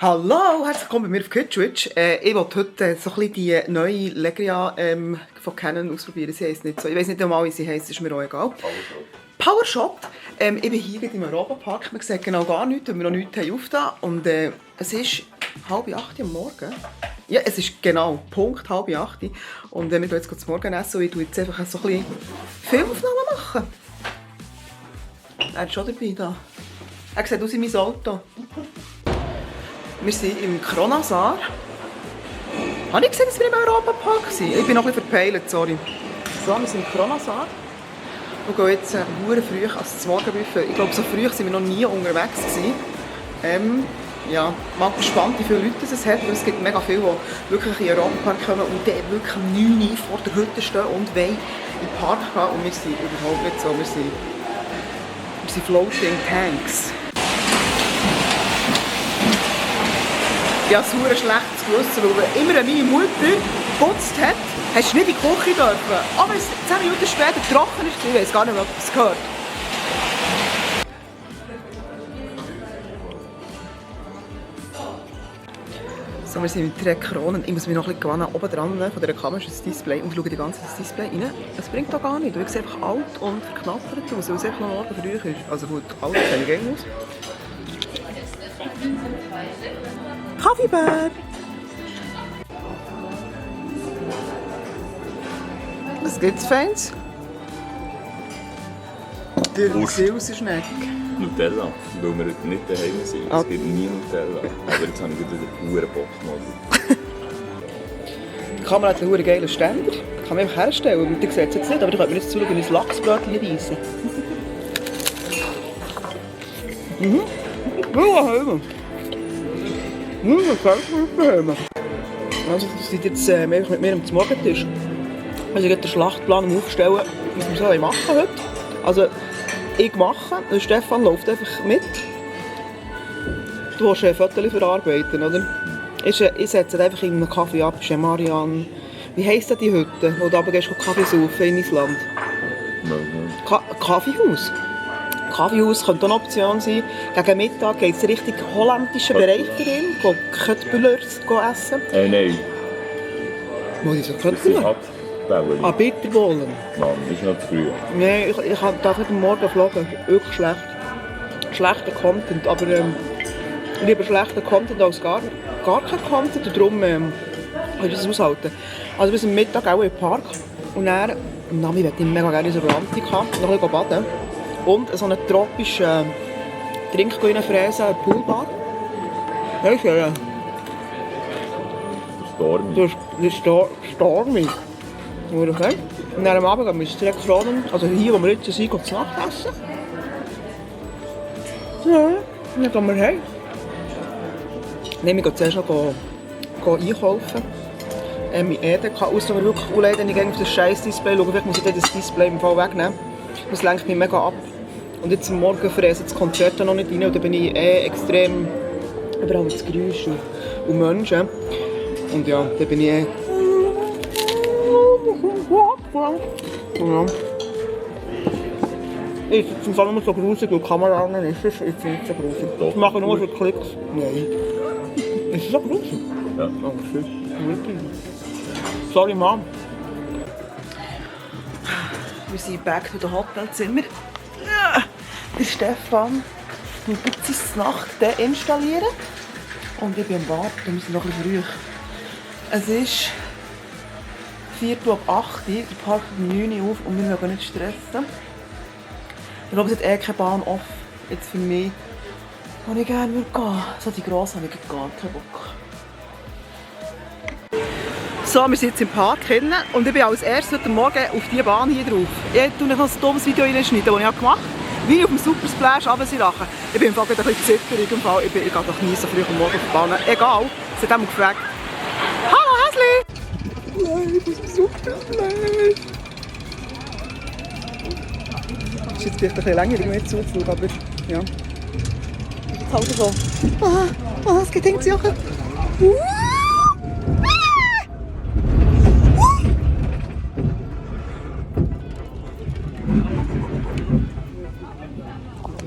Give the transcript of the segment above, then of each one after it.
Hallo, herzlich willkommen bei mir auf Kitschwitch. Ich wollte heute so ein bisschen die neue Legria von Canon ausprobieren. Sie heisst nicht so. Ich weiß nicht einmal, wie sie heisst, ist mir auch egal. Powershot. Ich bin hier im Europapark. Man sieht genau gar nichts, weil wir noch nichts aufgetan haben. Und es ist 7:30 am Morgen. Ja, es ist genau Punkt 7:30. Und wir gehen jetzt zum Morgenessen und ich tue jetzt einfach so ein bisschen Filmaufnahmen machen. Er ist schon dabei da. Er sieht aus wie mein Auto. Wir sind im Kronasar. Habe ich gesehen, dass wir im Europapark waren? Ich bin noch ein bisschen verpeilt, sorry. So, wir sind im Kronasar. Wir gehen jetzt sehr früh ans Morgenbuffet. Ich glaube, so früh waren wir noch nie unterwegs gewesen. Ja, mal gespannt, wie viele Leute es hat. Es gibt mega viele, die wirklich in den Europapark kommen und dann wirklich um 9 Uhr vor der Hütte stehen und wollen in den Park gehen. Und wir sind überhaupt nicht so. Wir sind Floating Tanks. Ich habe ein schlechtes Gewissen, weil immer wenn meine Mutter geputzt hat, hast du nicht in die Küche dürfen. Aber es 10 Minuten später trocken ist, ich weiß gar nicht, ob es gehört. So, wir sind mit 3 Kronen. Ich muss mich noch ein bisschen oben dran von dieser Kamera ist das Display und schaue die ganze Zeit das Display rein. Es bringt auch gar nichts, weil es einfach alt und verknappert aus, weil es einfach noch morgen früh ist. Also gut, alt kenne ich gerne aus. Kaffeebär! Was gibt's Fans? Der Silserschneck. Nutella, weil wir nicht daheim sind. Es gibt nie Nutella. Aber jetzt habe ich wieder einen Bock mal. Die Kamera hat einen geilen Ständer. Kann man einfach herstellen. Und ihr seht es jetzt nicht, aber ich könnte mir jetzt zuschauen, wie ein Lachsbrötchen reissen. Also, das sind jetzt einfach mit mir am Morgentisch. Also, ich werde den Schlachtplan aufstellen, was wir so machen heute. Also, ich mache, und Stefan läuft einfach mit. Du willst ein Foto verarbeiten, oder? Ich setze einfach in einen Kaffee ab, ist Marianne. Wie heisst denn die Hütte, wo du runter gehst, Kaffee saufen in Island? Kaffeehaus. Kaffeehaus könnte eine Option sein. Gegen Mittag geht es Richtung holländischen Bereich drin, Köttbüllers essen. Nein. Wo ist das Köttbüller? Ah, Bitterbollen. Mann, das ist noch zu früh. Nein, ich darf nicht am Morgen vloggen. Wirklich schlecht. Schlechter Content, aber lieber schlechter Content als gar kein Content. Und darum kann ich das aushalten. Also bis am Mittag auch im Park. Und dann, am Nachmittag möchte ich mega gerne in so Atlantik haben, noch ein bisschen baden. Und so einen tropischen Trink reinfräsen, eine Poolbar. Ja, ist ja. Stormy. Das ist Stormy. Okay. Und dann am Abend gehen wir ins 3 Kronen, also hier, wo wir jetzt sind, zu Nacht essen. Ja, dann gehen wir heim. Nein, wir gehen zuerst noch einkaufen. Mit EDK aus, wir wirklich anlegen, ich gehe auf das scheiß Display schauen, vielleicht muss ich das Display im Fall wegnehmen. Das lenkt mich mega ab. Und jetzt am Morgen fräsen das Konzert noch nicht rein und dann bin ich extrem überall das Geräusch und Menschen. Und ja, dann bin ich ja. Ich finde es immer so gruselig, weil die Kamera an ist. Ich finde es nicht so gruselig. Ich mache nur so Klicks. Nein. Ist es so gruselig? Ja. Oh, shit. Sorry, Mom. Wir sind back to the Hotelzimmer. Der Stefan muss jetzt seine Nacht installieren. Und ich bin am Warten, wir sind noch ein bisschen früh. Es ist 7:45 der Park um 9 Uhr auf und wir mögen nicht stressen. Ich glaube, es hat keine Bahn off jetzt für mich, wo ich gerne gehen würde. So die grosse habe ich gar keinen Bock. So, wir sind jetzt im Park hinten und ich bin als erstes heute Morgen auf diese Bahn hier drauf. Ich tue noch ein dummes Video reinschneiden, das ich gemacht habe. Wie auf dem Super Splash runterlachen. Ich bin im Fall ein bisschen zitterig. Ich gehe doch nie so früh am Morgen auf die Bahn. Egal, sie hat mich gefragt. Hallo Häsli! Nein, das ist Super Splash! Das ist jetzt vielleicht ein bisschen länger, mir zuzuschauen, aber ja. Jetzt halt so. Es geht hinten Sachen.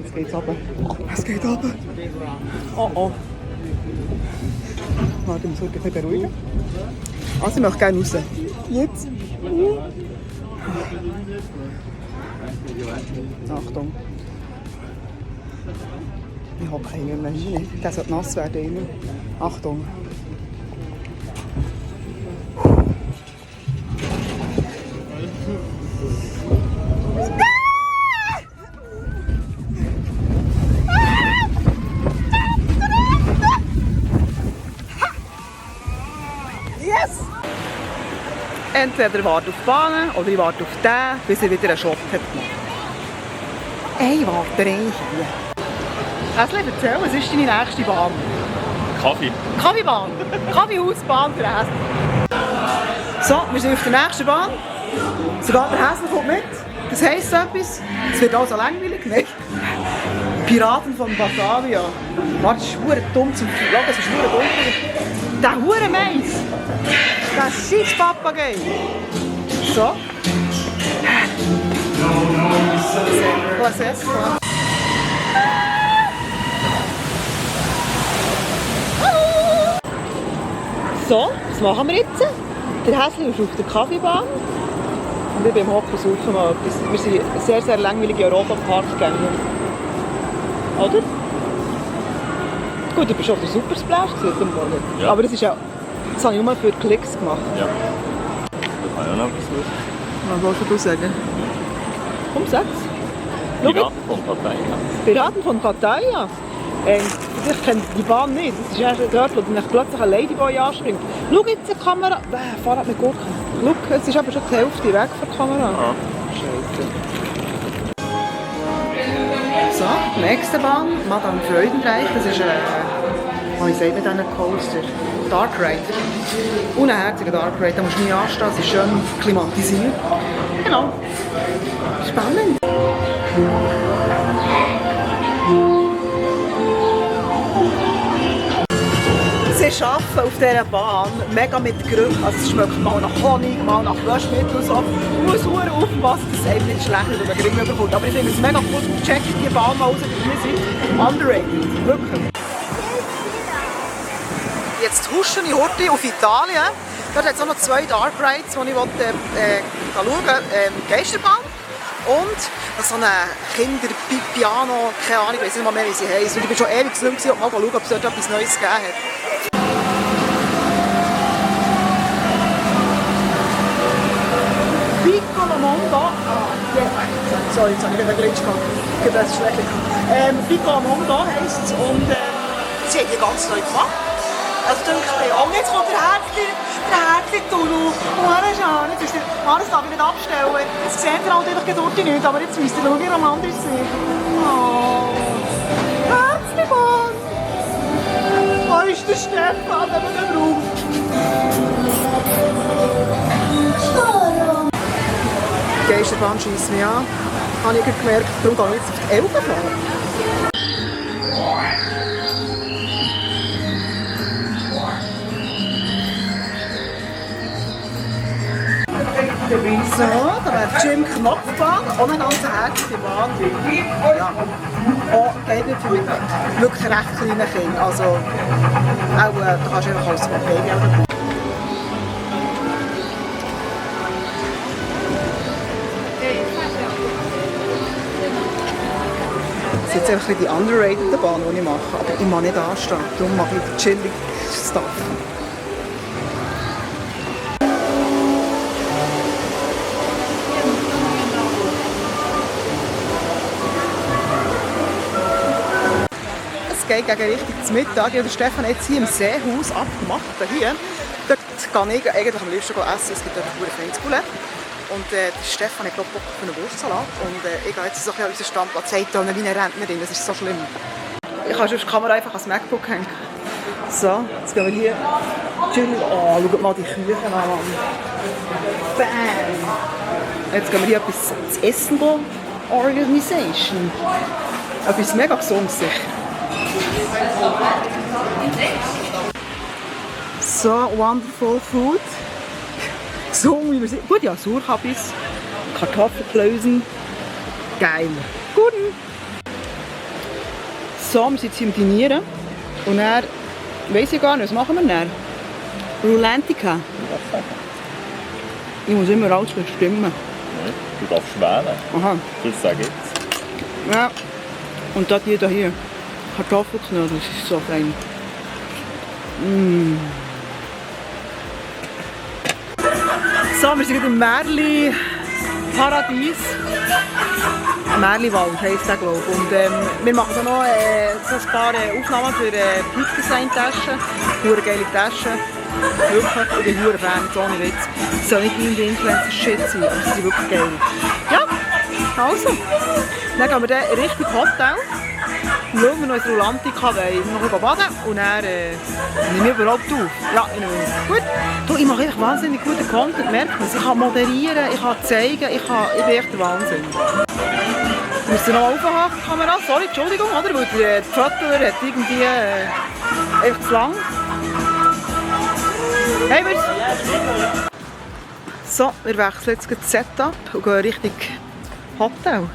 Es geht runter. Es geht runter. Oh oh. Warte, ich muss mich ein bisschen beruhigen. Also, ich möchte gerne raus. Jetzt. Achtung. Ich hoffe, ich nicht mehr rein. Der sollte nass werden. Immer. Achtung. Yes! Entweder ich warte auf die Bahn oder ich warte auf den, bis er wieder einen Shot hat gemacht. Ey, warte hier. Also, erzähl, was ist deine nächste Bahn? Kaffee. Kaffeebahn. Kaffeehausbahn für Häsli. So, wir sind auf der nächsten Bahn. Sogar der Häsli kommt mit. Das heisst etwas. Es wird also langweilig, nicht? Piraten von Batavia. Warte, das ist verdammt dumm zum Vloggen, es ist verdammt dunkel. Der Hurenmais. Der scheiß Papagei. So. Was ist das? So, was machen wir jetzt? Der Häsli ist auf der Kaffeebahn. Und ich bin im Hocken suchen mal etwas. Wir sind sehr, sehr langweilige Europa-Park-Gänger. Oder? Gut, du bist auf der Supersplash heute Morgen. Ja. Aber das habe ich nur für Klicks gemacht. Ja. Das kann ich auch noch versuchen. Was willst du sagen? Komm, sag's. Piraten von Pattaya. Piraten von Pattaya? Ich kenne die Bahn nicht. Das ist erst dort, wo dann plötzlich ein Ladyboy anspringt. Schau jetzt die Kamera. Fahrrad mit Gurken. Schau, jetzt ist aber schon die Hälfte weg von der Kamera. Ah. Scheiße. So, nächste Bahn. Madame Freudenreich. Das ist wie sagt man diesen Coaster? Dark Ride. Unherziger Dark Ride. Da musst du nie anstehen. Es ist schön klimatisiert. Genau. Spannend. Sie arbeiten auf dieser Bahn mega mit Gerüchen. Also es schmeckt mal nach Honig, mal nach Waschmittel und so. Man muss sehr aufpassen, dass es einem nicht schlecht ist, wenn man gering überkommt. Aber ich finde es mega cool. Checkt die Bahn mal raus, wie wir sind. Underrated. Wirklich. Jetzt huschen ich heute auf Italien. Dort hat es auch noch 2 Dark Rides, die ich schauen Geisterbahn. Und so eine Kinder-Piano, keine Ahnung, ich weiß nicht mal mehr, wie sie heisst. Und ich bin schon ewig nicht und mal schauen, ob es dort etwas Neues gegeben hat. Piccolo Mondo. Sorry, jetzt habe ich einen Glitch gehabt. Das ist schlecht. Piccolo Mondo heisst es. Und sie haben die ganz neu gemacht. Also denke ich, oh, jetzt kommt der Herzli-Tunnel. Oh, das ist schön. Jetzt ist das darf ich nicht abstellen. Jetzt seht ihr halt einfach dort nicht, aber jetzt müsst ihr schauen, wie romantisch sie ist. Oh, Herzli-Bahn. Wo ist der Stefan, wenn man den braucht? Die Geisterbahn scheisst mich an. Habe ich gemerkt, darum gehe ich jetzt auf die Elbe fahren. So, da wäre Jim Knopfbahn, auch eine ganz herzliche Bahn. Ja. Auch geeignet für wirklich recht kleine Kinder. Also, auch, da kannst du einfach als Baby auch dabei. Das ist jetzt einfach die underrated Bahn, die ich mache. Aber ich mag nicht anstehen. Darum mache ich den chillig Stuff. Es geht gegen Richtung zum Mittag. Ich habe Stefan jetzt hier im Seehaus abgemacht. Hier. Dort kann ich eigentlich am liebsten essen. Es gibt dort ein feines Poulet. Und Stefan hat Bock auf einen Wurstsalat. Und ich gehe jetzt so an unseren Standplatz. Sagt da wie eine Rentnerin, das ist so schlimm. Ich kann schon die Kamera einfach ans MacBook hängen. So, jetzt gehen wir hier. Oh, schaut mal die Küche an. Bam! Jetzt gehen wir hier etwas zu essen gehen. Organisation. Etwas mega gesundes sicher. So, wonderful food. So, wie wir sehen. Gut, ja, Sauerkabis, Kartoffelklößen. Geil. Guten. So, wir sind jetzt hier im Dinieren. Und dann Weiss ich gar nicht, was machen wir denn? Rulantica. Ich muss immer alles bestimmen. Du darfst wählen. Aha. Ich sage jetzt. Ja. Und da die hier. Kartoffelknödel, das ist so fein. So, wir sind gerade im Märli-Paradies. Märliwald heisst der, glaube ich. Und wir machen auch noch so ein paar Aufnahmen für Peak Design Taschen. Eine geile Taschen. Wirklich, ich bin ein Fan, so ohne Witz. Es soll nicht irgendwie Influencer-Shit sein, aber sie sind wirklich geil. Ja, also. Dann gehen wir dann Richtung Hotel. Schauen wir noch ins Rulantica, weil wir noch baden und dann nehmen wir überhaupt auf. Ja, ich nehme gut. Du, ich mache echt wahnsinnig guten Content, merkt man. Ich kann moderieren, ich kann zeigen, ich bin echt der Wahnsinn. Ich muss noch aufhaben, die Kamera. Sorry, Entschuldigung, oder? Weil der Fotoler hat irgendwie einfach zu lang. Hey, wir... So, wir wechseln jetzt das Setup und gehen Richtung Hotel.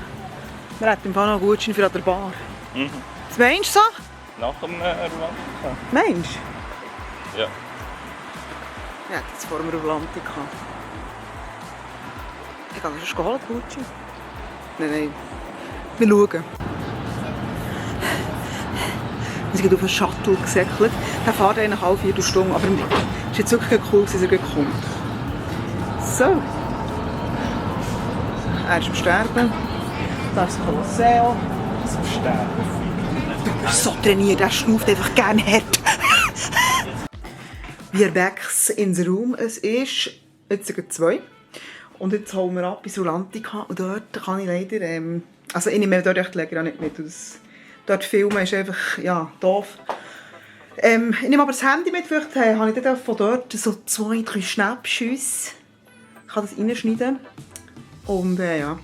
Wir hätten im Fall noch einen Gutschein für an der Bar. Was meinst du so? Nach dem Rulantica. Meinst Ja. du? Ja, jetzt vor dem Rulantica. Ich gehe schon holen, Gutschein. Nein. Wir schauen. Wir sind auf einen Shuttle gesäckelt. Der fährt eigentlich alle 4 Stunden. Aber es ist jetzt wirklich cool, dass er kommt. So. Er ist am Sterben. Das ist das Kolosseum. Zum Sterben. Du bist so trainiert, er schnauft einfach gerne hart. Wir back in the room. Es ist jetzt 2. Und jetzt holen wir ab ins Rulantica. Und dort kann ich leider... also ich nehme dort echt länger nicht mit. Dort filmen ist einfach ja, doof. Ich nehme aber das Handy mit. Vielleicht habe ich dann von dort so 2, 3 Schnappschüsse. Ich kann das reinschneiden. Und ja.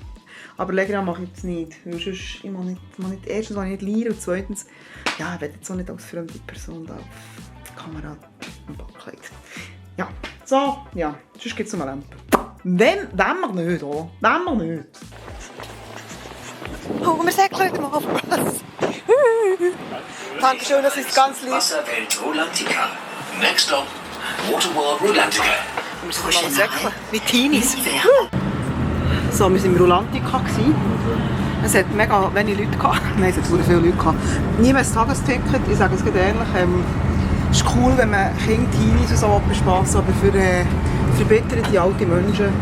Aber Legra mache ich jetzt nicht. Weil sonst, ich mache nicht, erstens mache ich nicht Leer und zweitens, ja, ich will jetzt auch nicht als fremde Person da auf die Kamera im Backkleid. Ja, so, ja, sonst gibt es noch eine Lampe. Wenn wir nicht, oder? Wenn wir nicht. Oh, wir säckeln wieder mal auf was. Dankeschön, das ist ganz lieb. Wasserwelt Rulantica. Next stop, Waterworld Rulantica. Wir müssen mal säckeln, wie Teenies. So, wir waren im Rulantica. Es hat mega wenige Leute gehabt. Nein, es hat sehr viele Leute gehabt. Niemand ein Tagesticket. Ich sage es gerade ehrlich. Es ist cool, wenn man Kinder, Teenies und so bespassen, aber für verbitterte alte Menschen,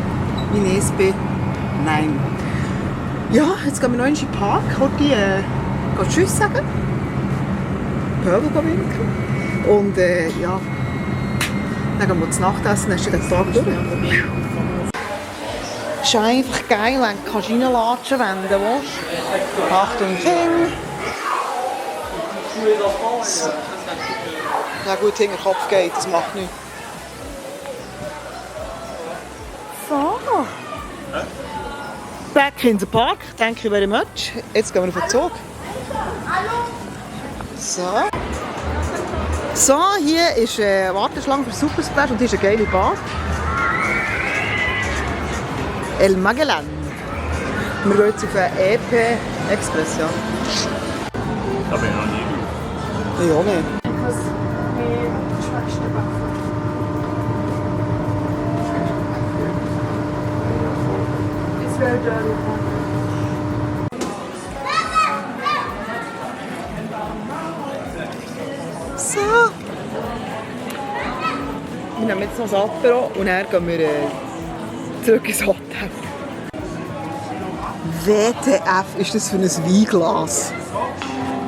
wie ich es bin, nein. Ja, jetzt gehen wir noch in den Park. Heute Tschüss sagen. Pöbel winken. Und ja, dann gehen wir zu Nacht essen, dann ist der Tag durch. Es ist einfach geil, wenn du reinlatschen kannst, wenn du willst. Achtung, King! Ja gut, hinter den Kopf geht, das macht nichts. So. Back in the park, thank you very much. Jetzt gehen wir auf den Zug. So. So, hier ist eine Warteschlange für Supersplash und hier ist eine geile Bar. El Magellan. Wir gehen jetzt auf den EP Express, ja. Da bin ich noch nie. Ich auch nicht. So. Wir nehmen jetzt noch das Apero und dann gehen wir zurück ins Hotel. WTF ist das für ein Weinglas?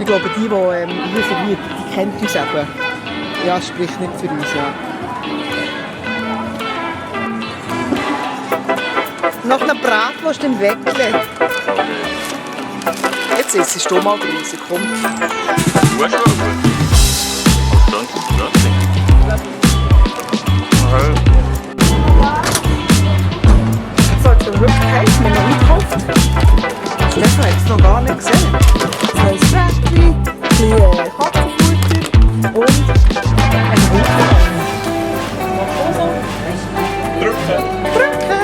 Ich glaube, die hier sind, die kennt uns eben. Ja, spricht nicht für uns, ja. Nach einer Bratwurst im Weckle. Jetzt isst du mal draußen, komm. Du hast schon gut. Sonst nothing. So, jetzt den Rückcase, wir noch nicht gekauft. Stefan hat es noch gar nicht gesehen. Das heißt Räckchen, Katzenfutter und ein Rückcase. Drücken. Drücken!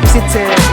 Wir sind jetzt